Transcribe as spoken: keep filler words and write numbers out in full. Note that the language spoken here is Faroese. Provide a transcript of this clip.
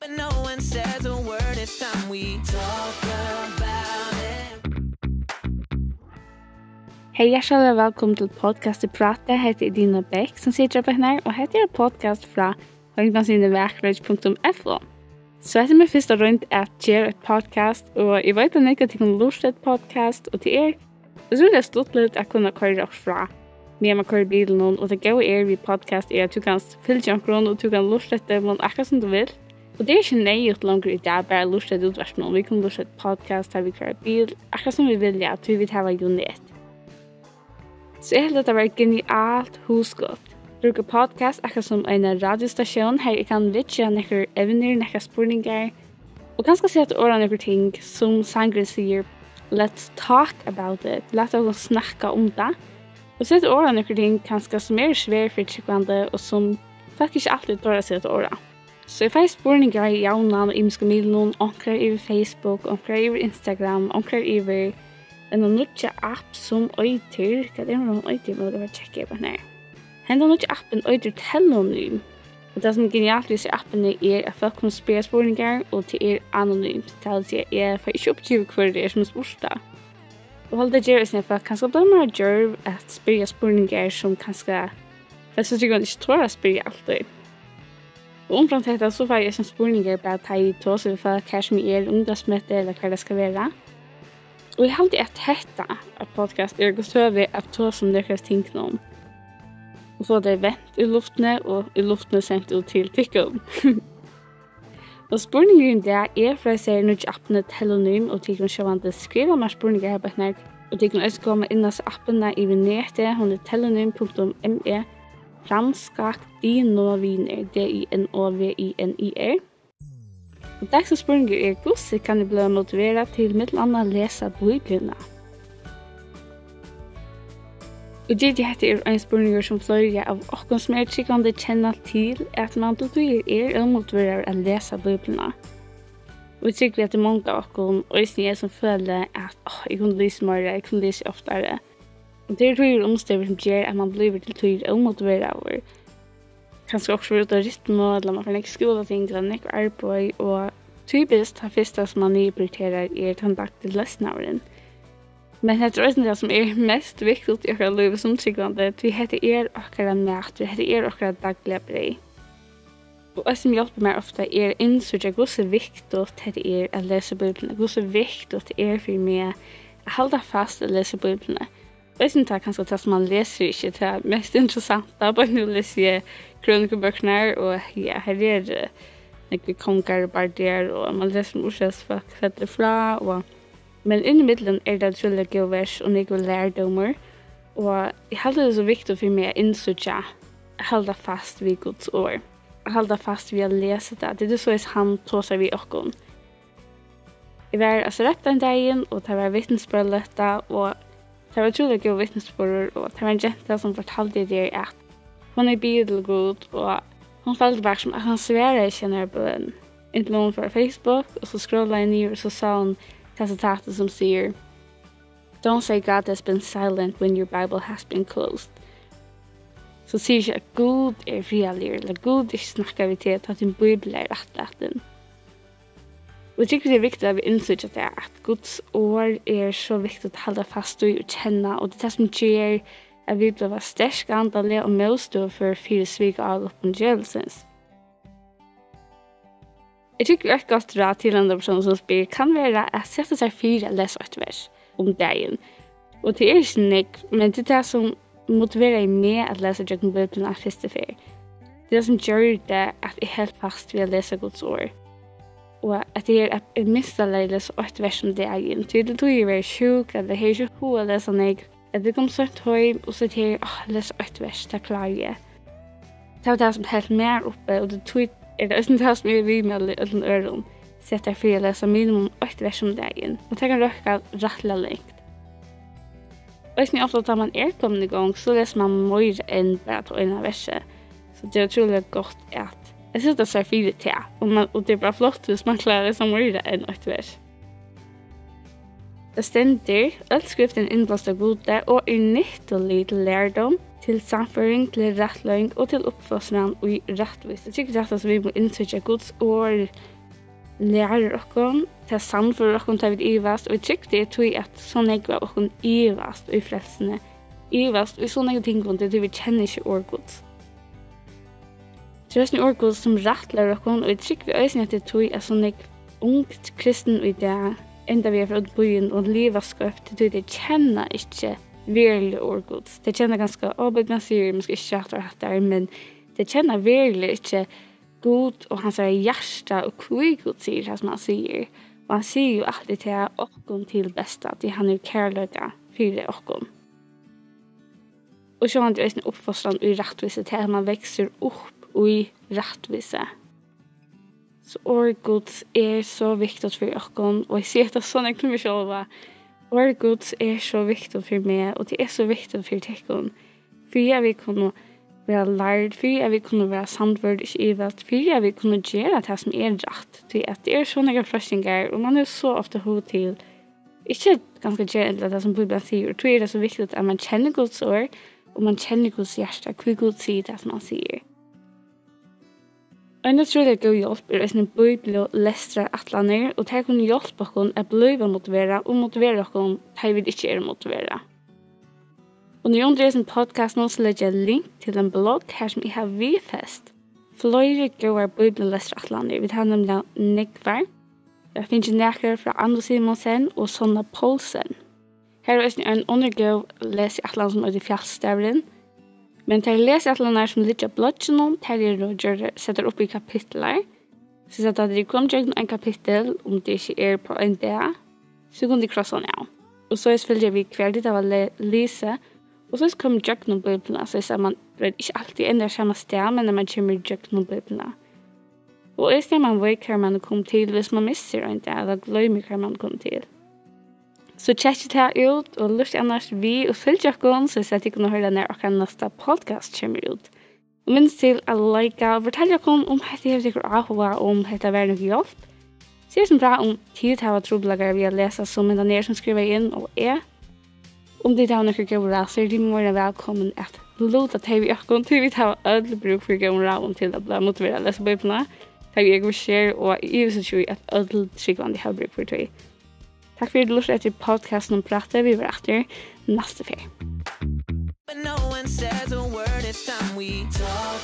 No one says a word, it's time we talk about it. Hey, hjartaliga vælkomin til podcastið Prátið. Hetta er Dina Bech, sum situr uppi her, og hetta er eitt podcast frá heimasíðuni vakurleiki punktum f o. So hetta er mín fyrsta roynd at gera eitt podcast, og eg veit, at nógv av tykkum lurta eftir podcast, og tað er, eg trúgvi, tað er stuttligt at kunna koyra okkurt frá, meðan man koyrir bilin, og tað góða er við podcast er, at tú kanst fylgja onkrum, og tú kanst lurta eftir teimum, akkurát sum tú vilt. Og tað er ikki neyðugt longur í dag bara at lurta eftir útvarpinum. Vit kunnu lurta eftir podcast, tá vit koyra bil, akkurát sum vit vilja, tí vit hava jú net. So eg helt, at tað var eitt genialt hugskot. Brúka podcast akkurát sum eina radiostasjón, har eg kann vitja nøkur evnir, nakrar spurningar, og kanska seta orð á nøkur ting, sum sangurin sigur, "Let's talk about it." Lat okkum snakka um tað. Og seta orð á nøkur ting, kanska, sum eru svær fyri trúgvandi, og sum fólk ikki altíð tora at seta orð á. So eg fái spurningar javnan á ymiskum miðlum, onkrar yvir Facebook, onkrar yvir Instagram, onkrar yvir eina nýggja app sum eitur, hvat er hon eitur, má eg bara tjekka upp á hana. Henda nýggja appin eitur Telonym, og tað, sum er genialt við hesi appini, er, at fólk kunnu spyrja spurningar, og tað er anonymt, tað vil siga, eg fái ikki uppgivið, hvør tað er, sum er spurt av. Og haldi, tað ger eisini, at fólk kanska blíva meira djørv at spyrja spurningar, sum kanska fólk, sum trúgvandi, ikki tora at spyrja altíð. Og umframt hetta, so fái eg eisini spurningar, bara tá eg tosi við fólk, har sum eg eri, ungdómsmøti, ella hvar tað skal vera. Og eg haldi, at hetta, at podcast er gott høvi at tosa um nøkur av tingunum, og fáa tey vent í luftini, og í luftini sent út til tykkum. Og spurningurin í dag er frá hesari nýggju appini Telonym, og tit kunnu sjálvandi skriva mær spurningar har á henni, og tit kunnu eisini koma inn á appina yvir netið, hon er telonym punktum m e, framskak, dinovinir, D I N O V I N I R. Og dagsins spurningur er, hvussu kann eg blíva motiverað til millum annað at lesa Bíbliuna? Og Gigi, hetta er ein spurningur, sum fleiri av okkum, sum eru trúgvandi, kenna til, at mann til tíðir er ómotiveraður at lesa Bíbliuna. Og eg trúgvi, at tað er mong av okkum, eisini eg, sum føla, at, "Áh, eg kundi lisið meira, eg kundi lisið oftari." Og tað eru tíðir og umstøður, sum ger, at mann blívur til tíðir ómotiveraður. Kanska okkurt verður út av rytmu, ella mann fær nógv skúlating, ella nógv arbeiði, og typiskt, tað fyrsta, sum mann niðurprioriterar, er tann dagligi lesnaðurin. Men hetta er eisini tað, sum er mest viktigt í okkara lívi sum trúgvandi, tí hetta er okkara matur, hetta er okkara dagliga breyð. Og eitt, sum hjálpir mær ofta, er at innsíggja, hvussu viktigt hetta er at lesa Bíbliuna, hvussu viktigt tað er fyri meg at halda fast at lesa Bíbliuna. Eisini tað, kanska tað, sum mann lesur, ikki tað mest interessanta, bara nú lesi eg krønikubøkurnar, og ja, her er, eh, nógvir kongar og bardagar, og mann lesur um úrslitafólk fellur frá, og, men innimillum er tað trúliga góð vers og nógvur lærdómur, og eg haldi, tað er so viktigt fyri meg at innsíggja, at halda fast við Guds orð, at halda fast við at lesa tað. Tað er soleiðis, hann tosar við okkum. Eg var á Sarepta ein dagin, og tað var vitnisburðarløta, og tað var ótrúliga góður vitnisburður, og tað var ein genta, sum fortaldi tær, at hon hevði biðið til Gud, og hon føldi bara, sum at hann svaraði ikki hennara bøn. Inntil hon fór á Facebook, og so scrollaði niður, og so sá hon tað sitatið, sum sigur, "Don't say God has been silent when your Bible has been closed." So sigur ikki, at Gud er friðarligur, ella Gud ikki snakkar við teg, tá tín bíblia er afturlatin. Og eg tykist, tað er viktigt, at vit innsíggja tað, at Guds orð er so viktigt at halda fast í og kenna, og tað er tað, sum ger, at vit blíva sterk andaliga og mótstøðufør fyri svik og álopum djevulsins. Eg tykist, eitt gott ráð til handa persónin, sum spyr, kann vera at seta sær fyri at lesa eitt vers um dagin. Og tað er ikki nógv, men tað er tað, sum motiveraði meg at lesa gjøgnum Bíbliuna fyrstu ferð. Tað er tað, sum gjørdi, at eg helt fast við at lesa Guds orð. Og at eg er, at eg minsta lagi lesi eitt vers um dagin. Tí til tíðir verði eg sjúk, ella hevði ikki hug at lesa nógv, ella eg kom seint heim, og so hevði eg, "Áh, lesa eitt vers, tað klári eg." Tað var tað, sum helt mær uppi, og tí er tað eisini tað, sum er við meg og øllum øðrum. Set tær fyri at lesa minimum eitt vers um dagin, og tað kann røkka rættiliga langt. Eisini ofta, tá mann er komin í gongd, so lesur mann meira enn bara tað eina versið. So tað er ótrúliga gott at, at seta sær fyri tað, og, man, og tað er bara flott, hvis mann klárar at lesa meira enn eitt vers. Tað stendur, "Øll skriftin er innblást av Gudi og er nyttulig til lærdóm, til sannføring, til rættleiðing og til uppfostran í rættvísi." Eg tykist, at, sum vit mugu innsíggja, at Guds orð lærir okkum, tað sannførir okkum, tá vit ivast, og eg trúgvi, tað er tí, at so nógv av okkum ivast í frelsuni, ivast í so nógvum tingum, tað er tí, vit kenna ikki orð Guds. Tað er eisini orð Guds, sum rættlærir okkum, og eg trúgvi eisini, at tað er tí, at so nógv ung kristin í dag enda við at fara út í býin og liva skeivt, tað er tí, tey kenna ikki veruliga orð Guds. Tey kenna kanska, "Ó, Bíblian sigur, man skal ikki gera hatta og hatta," men tey kenna veruliga ikki Gud og hansara hjarta og hví Gud sigur tað, sum hann sigur. Og hann sigur jú altíð tað okkum til besta, tí hann hevur kærleika fyri okkum. Og sjálvandi eisini uppfostran í rættvísi, tað at man veksur upp í rættvísi. So orð Guds er so viktigt fyri okkum, og eg sigi hetta so nógv til meg sjálva. Orð Guds er so viktigt fyri meg, og tað er so viktigt fyri tykkum. Fyri at vit kunnu vera lærd, fyri at vit kunnu vera sannførd, ikki ivast, fyri at vit kunnu gera tað, sum er rætt. Tí at tað eru so nógvar freistingar, og man hevur so ofta hug til ikki kanska gera endiliga tað, sum Bíblian sigur. Og tí er tað so viktigt, at man kennir Guds orð, og man kennir Guds hjarta, hví Gud sigur tað, sum hann sigur. Ein ótrúliga góð hjálp er eisini bíbliulestrarætlanir, og tær kunnu hjálpa okkum at blíva motiverað og motivera okkum, tá ið vit ikki eru motiverað. Og niðurundir hesum podcastinum, so leggi eg link til ein blogg, har sum eg havi viðfest fleiri góðar bíbliulestrarætlanir. Vit hava nemliga nógvar. Eg havi fingið nakrar frá Annu Simonsen og Sonna Poulsen. Her er eisini ein onnur góð lesiætlan, sum eitur Fjallstaðurin. Men tær lesiætlanirnar, sum liggja á blogginum, tær eru gjørdar, settar upp í kapitlar. So at tá tit koma gjøgnum ein kapittul, um tað ikki er á ein dag, so kunnu tit krossa hann av. Og soleiðis fylgja vit, hvar tit hava le-, lisið, og soleiðis koma gjøgnum Bíbliuna, soleiðis at man, veit, ikki altíð endar sama stað, men at man kemur gjøgnum Bíbliuna. Og eisini at man veit, hvar man er komin til, hvis man missir ein dag, ella gloymir, hvar man er komin til. So tjekkið tað út, og lurtið annars við, og fylgið okkum, soleiðis at tit kunnu hoyra, nær okkara næsta podcast kemur út. Og minnist til at likea og fortelja okkum, um hetta hevur tykkum áhuga, og um hetta var nøkur hjálp. Sig okkum frá, um tit hava trupulleikar við at lesa, sum hendan her, sum skrivaði inn, og eg. Um tit hava nøkur góð ráð, so eru tit meira enn vælkomin at luta tey við okkum, tí vit hava øll brúk fyri góðum ráðum til at blíva motiverað at lesa Bíbliuna. Tað eri eg viss í, og eg ivist ikki í, at øll trúgvandi hava brúk fyri tí. Takk fyri, at tú lurtar eftir podcastinum Prátið. Vit verða aftur næstu ferð. But no one says a word, it's time we talk.